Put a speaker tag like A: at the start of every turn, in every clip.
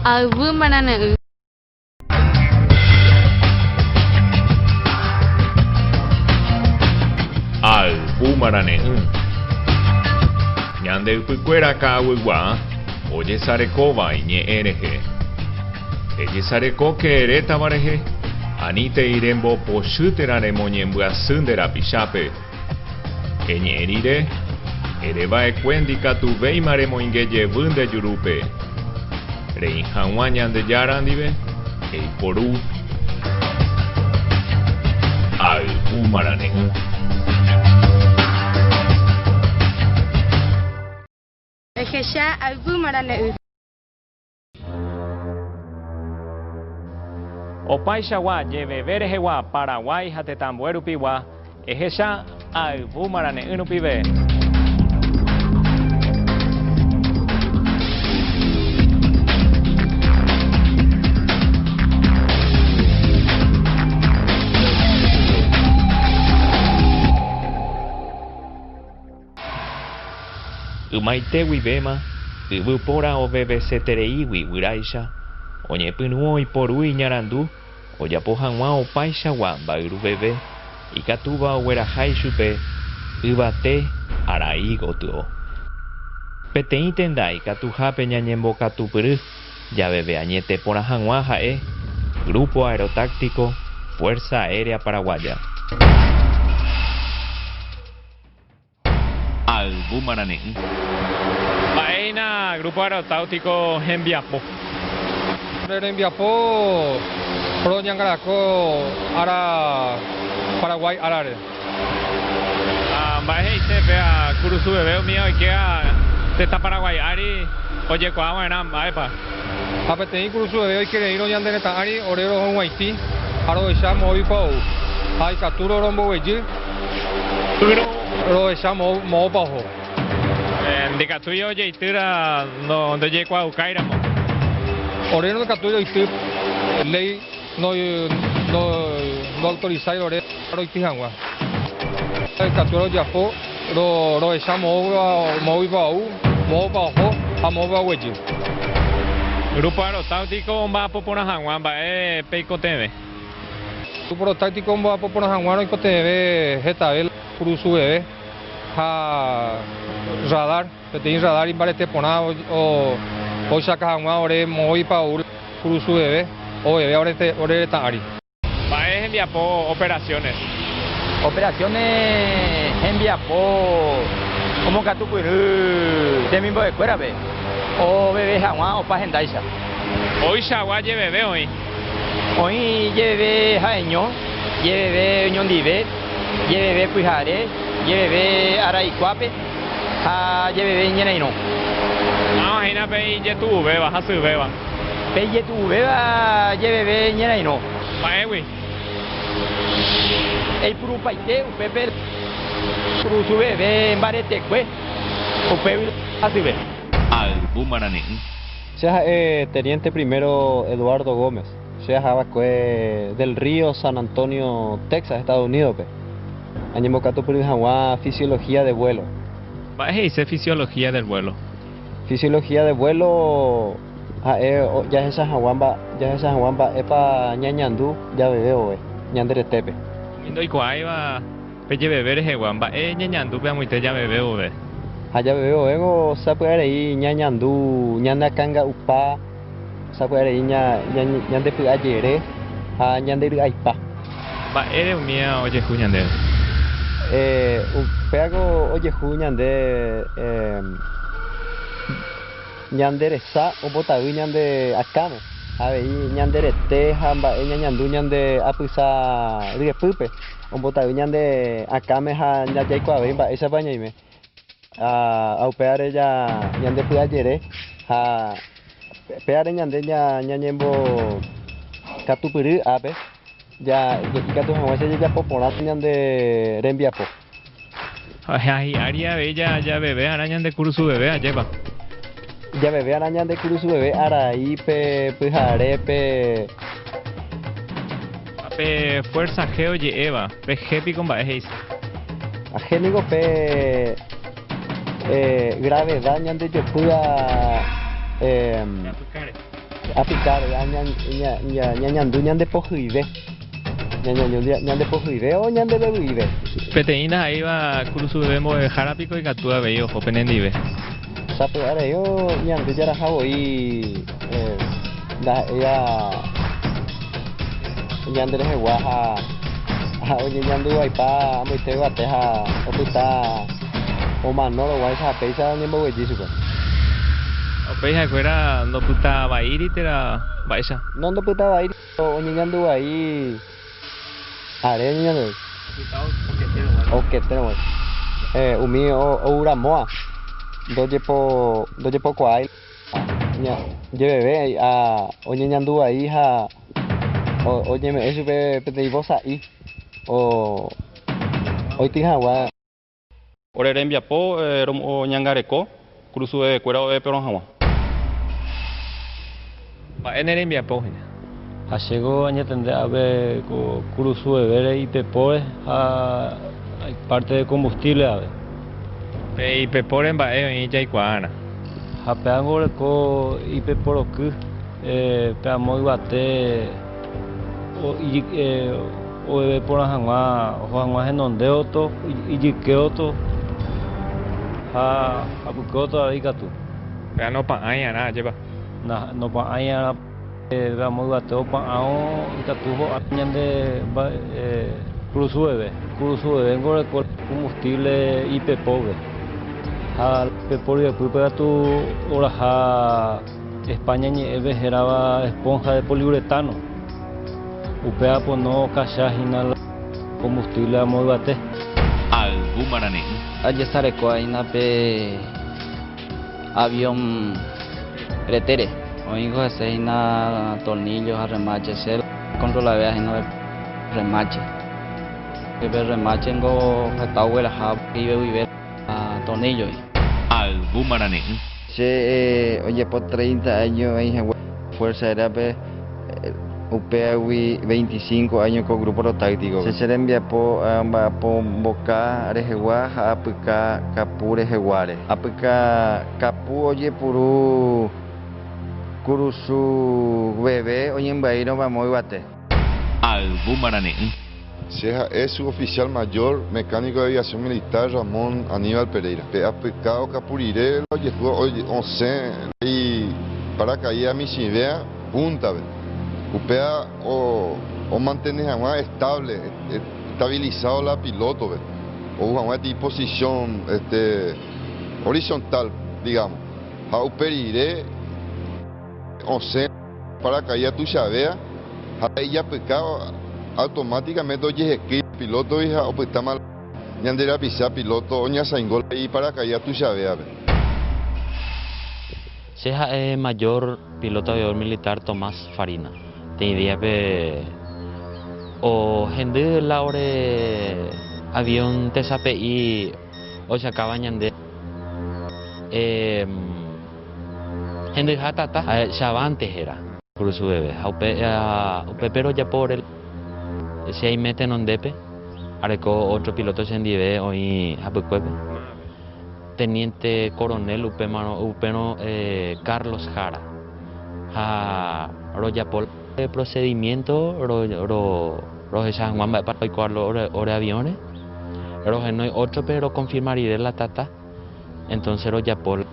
A: Ayvu marane'ỹ.
B: Ayvu marane'ỹ. Ñande ypykuéra ka'aguygua ojesarekóva iñe'ẽ rehe. Ejesarekóke erétava rehe, anítei rembopochy térã remoñembyasy nde rapichápe. Eñe'ẽ rire, ere va'ekue ndikatuvéima remoinge jevy nde jurúpe. Reĩ hag̃ua Ñandejára ndive, eiporu ayvu marane'ỹ.
A: Ehecha ayvu marane'ỹ.
B: Opaichagua jeveve rehegua Paraguái ha tetãmbue rupigua, ehecha ayvu marane'ỹ rupive. Ymaite guivéma, yvypóra ovevesetereígui guyráicha, oñepyrũ oiporu iñarandu ojapo hag̃ua opaichagua mba'yruveve ikatúva ogueraha ichupe yvate arai gotyo. Peteĩ tenda ikatuhápe ñañembokatupyry javeve añete porã hag̃ua ha'e Grupo Aerotáctico Fuerza Aérea Paraguaya. Ayvu marane'ỹ. Mba'e hína Grupo Aerotáutico hembiapo?
C: Ore rembiapo roñangarako ára Paraguái árare.
B: Ha mba'e he'ise péva kurusu veve umi oikéva tetã Paraguái ári ojekuaa va'erã mba'épa?
C: Ha peteĩ kurusu veve oikereírõ ñande retã ári ore rohog̃uaitĩ ha rohecha moõipa ou, ha ikatúrõ romboguejy. Rohecha moõpa oho.
B: Ndikatúi ojeitýra ndojekuaaukáiramo.
C: Ore ndikatúi roity léi noautorisái ore roity hag̃ua. Ikatu rojapo rohecha moõipa ou, moõpa oho ha moõpa oguejy.
B: Grupo Aerotáutico omba'apo porã hag̃ua mba'e peikotevẽ.
C: Grupo Táctico ombo'apo porã hag̃ua roikotevẽve hetave kurusuveve ha radar, peteĩ radar imbarete porã oichaka hag̃ua ore moõipa ou kurusuveve oveve ore retã ári.
B: Mba'e hembiapo operaciones?
D: Operaciones hembiapo omokatupyry temimbo'ekuérape oveve hag̃ua opa hendáicha.
B: Oichagua jeveve oĩ.
D: Oĩ jeveve ha'eño, jeveve oñondive, jeveve pyhare, jeveve araikuápe ha jeveve ñerairõ.
B: Máva hína pe ijetu'uvéva, hasyvéva?
D: Pe ijetu'uvéva jeveve ñerairõ.
B: Mba'égui?
D: Eipurupaite upépe kurusuveve mbaretekue, upégui hasyve.
B: Ayvu marane'ỹ.
E: Che ha'e Teniente Primero Eduardo Gómez. Che aha va'ekue Del Río, San Antonio, Texas, Estados Unidos-pe, añembokatupyry hag̃ua Fisiología de Vuelo.
B: Mba'e he'ise Fisiología del Vuelo?
E: Fisiología de Vuelo ha'e jahecha hag̃ua jahecha hag̃ua mba'épa ñañandu javeve vove ñande retépe.
B: Umi ndoikuaáiva Pe jeveve rehegua, mba'e ñañandu pe amoite javeve vove?
E: Ha javeve vovéngo sapy'arei ñañandu ñane akãnga'upa, sapy'arei ñande py'ajere ha ñande ry'aipa.
B: Mba'ére umía ojehu ñandéve?
E: Upévako ojehu ñande ñande resa ombotavy ñande akãme, avei ñande rete ha mba'e ñañandu ñande apysa ryepýpe. Ombotavy ñande akãme ha ndajaikuaavéi mba'éichapa ñaime. Ha upévare ñande py'ajere ha pévare ñande ñañembokatupyry ápe ikatu hag̃uáicha jajapo porã ñande rembiapo.
B: Ha hi'ári avei javeve arã ñande kurusuveve, ajépa?
E: Javeve arã ñande kurusuveve araípe, pyharépe.
B: Ha pe Fuerza G oje'éva, pe G piko mba'e he'ise?
E: A G niko pe gravedad ñande jopýva.
B: Japykáre.
E: Apykáre ñañandu ñande pohyive. Ñañandu ñande pohyive o ñande vevy'ive.
B: Peteĩ ndaha'éiva kurusuveve mbo'ehára piko ikatu avei oho penendive.
E: Sapy'arei ñande jaraha voi ndaha'éiva ñande rehegua ha oñeñandu vaipa amoite yvate ha opyta omano roguáicha ha péicha oñemboguejy chupe.
B: Upéi ha'ekuéra ndopyta vaíri térã mba'éicha?
E: No ndopyta vaíri, oñeñandu vai are oñeñandu vai. Oketérõ guáicha. Umi ou ramóva ndojepokuaái jeveve oñeñandu vai ha oñeme'ẽ chupe peteĩ vosa'i oity hag̃ua.
F: Ore rembiapo romoñangareko kurusuvevekuéra oveperõ hag̃ua.
B: Mba'e ne rembiapo hína?
G: Ha chéko añatende ápe ko kurusuvevére ipepóre ha parte de combustible ave.
B: Pe ipepóre mba'e oĩ jaikuaárã.
G: Ha péango oreko ipeporoky pe amo yvate Oveve porã hag̃ua oho hag̃ua henondéoto, ijykéoto ha hapykuéoto avei ikatu.
B: Péva nopa'ãi'arã, ajépa?
G: Nopa'ãi'arã pe amo yvate opa'ãvo ikatu ho'a ñande kurusuveve. Kurusuveve niko oreko combustible ipepópe ha pepo ryepýpe katu oraha España ñe'ẽpe hérava esponja de poliuretano. Upéva pono okacha hína la combustible amo yvate.
H: Ayvu marane'ỹ.
I: Ajesareko aína pe avión retére. Oĩko hese hína tornillo ha remache. Che controlavea hína pe remache. Pe remache niko heta ogueraha ivevuive la tornillo-gui.
H: Ayvu marane'ỹ.
J: Che ojepo 30 áño aĩ hague Fuerza Aérea-pe, upévagui 25 áño ko Grupo Aerotáctico-pe. Che che rembiapo amba'apo mboka rehegua ha apyka kapu reheguáre. Apyka kapu ojepuru kurusu veve oñembyaírõ vamo yvate.
H: Ayvu marane'ỹ.
K: Che ha'e suboficial mayor mecánico de aviación militar Ramón Aníbal Pereira. Pe apyka okapu rire la ojehúva osẽ la iparacaída michĩvéa púntape. Upéva omantene hag̃ua estable, estabilizado la piloto-pe, ou hag̃ua peteĩ posición este horizontal, digamos. Ha upe rire osẽ paracaída tuichavéa ha ijapyka automáticamente ojehekýi piloto-gui ha opytáma ñande rapicha piloto oñasaingo la iparacaída tuichavéape.
L: Che ha'e mayor piloto aviador militar Tomás Farina. Teĩ díape ohendy la ore avión tesape'i ochakáva ñande. Hendyha tata chavánte héra. Kurusuveve. Ha upe upépe rojapo ore che aime tenondépe, areko ótro piloto chendive oĩ hapykuépe, teniente coronel upémarõ upérõ Carlos Jara. Ha rojapo procedimiento rohecha hag̃ua mba'épa oiko ore aviõre, rohenói ótrope rokonfirma rire la tata. Entonces rojapo la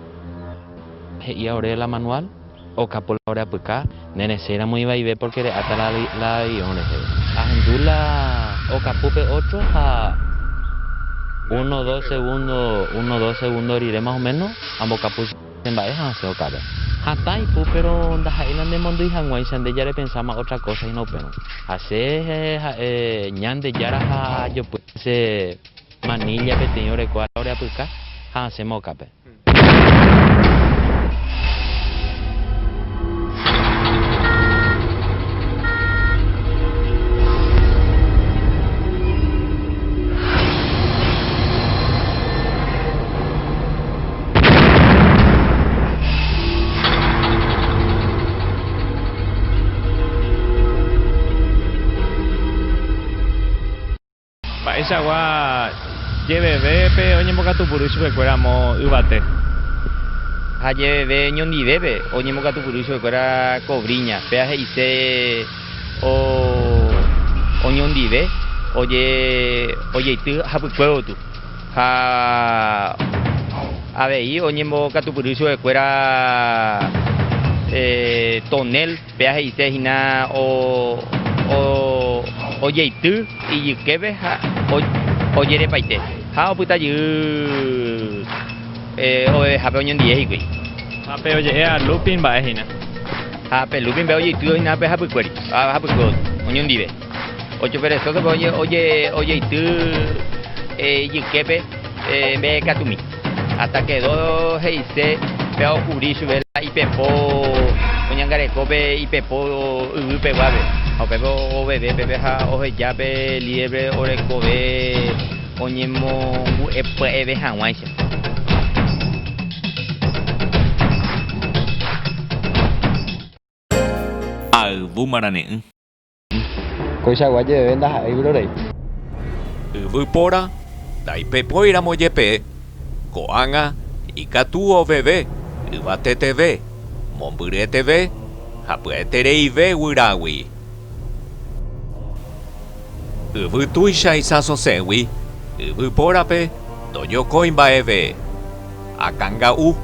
L: he'íva ore la manual, okapo la ore apyka, ne resẽramo ivaive porque re'áta la la avión reheve. Ahendu la okapu pe otro ha uno dos segundo, uno dos segundo rire más o menos ambokapu che mba'e ha asẽ okápe. Hatã ipu pero ndaha'éi la nemondýi hag̃uáicha nde ja repensáma otra cosa hína upérõ. Ha che ha'e Ñandejára ha ajopy che Manilla peteĩ orekóva ore apyka ha asẽma okápe.
B: Mba'eichagua jevevépe oñembokatupyry chupekuéra amo yvate.
D: Ha jeveve ñondivépe oñembokatupyry chupekuéra Cobrinha, péva he'ise oñondive ojeity hapykuévotu. Ha avei oñembokatupyry chupekuéra tonel, péva he'ise hína ojeity ijyképe ha ojerepaite ha opyta jey ovevehápe oñondive hikuái.
B: Ha pe oje'éva looping mba'e hína.
D: Ha pe looping pe ojeity hína pe hapykuéri, hapykuévo oñondive. Ocho perezoso pe ojeity ijyképe mbeguekatumi. Hasta que do he'ise pe okuvri chupe la ipepo oñangareko pe ipepo yvy peguápe. Ha upépe oveve pépe ha oheja pe líder-pe orekove oñemongu'e pya'eve hag̃uáicha.
H: Ayvu marane'ỹ.
E: Koichagua jeveve ndaha'éi vyrorei.
H: Yvypóra ndaipepóiramo jepe, ko'ág̃a ikatu oveve yvateteve, mombyryeteve ha pya'etereive guyrágui. Yvy tuicha isãsosẽgui yvypórape ndojokói mba'eve, akãnga'u,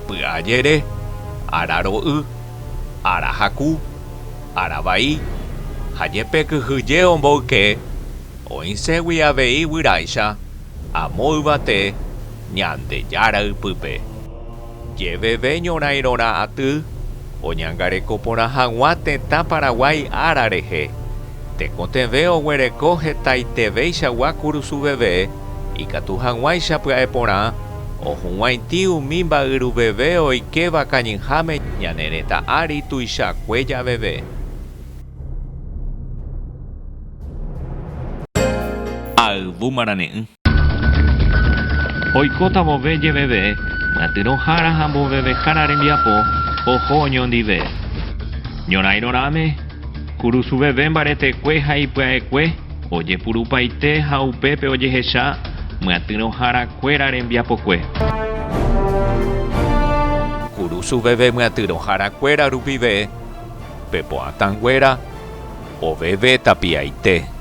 H: py'ajere, araro'y, arahaku, Ára vai ha jepe kyhyje omboyke, oĩségui avei guyráicha amo yvate Ñandejára ypýpe. Jeveve ñorãirõrã aty oñangareko porã hag̃ua tetã Paraguái ára rehe, tekotevẽ oguereko hetaiteveichagua kurusuveve ikatu hag̃uáicha pya'e porã Ohuguãiti umi mba'yruveve oikéva kañyháme ñane retã ári tuichakue javeve. Ayvu marane'ỹ.
B: Oikóta vove jeveve, myatyrõhára ha mbovevehára rembiapo oho oñondive. Ñorãirõrãme, kurusuveve mbaretekue ha ipya'ekue Ojepurupaite ha upépe ojehecha myatyrõharakuéra rembiapokue.
H: Kurusuveve myatyrõharakuéra rupive, pe po'atãnguéra oveve tapiaite.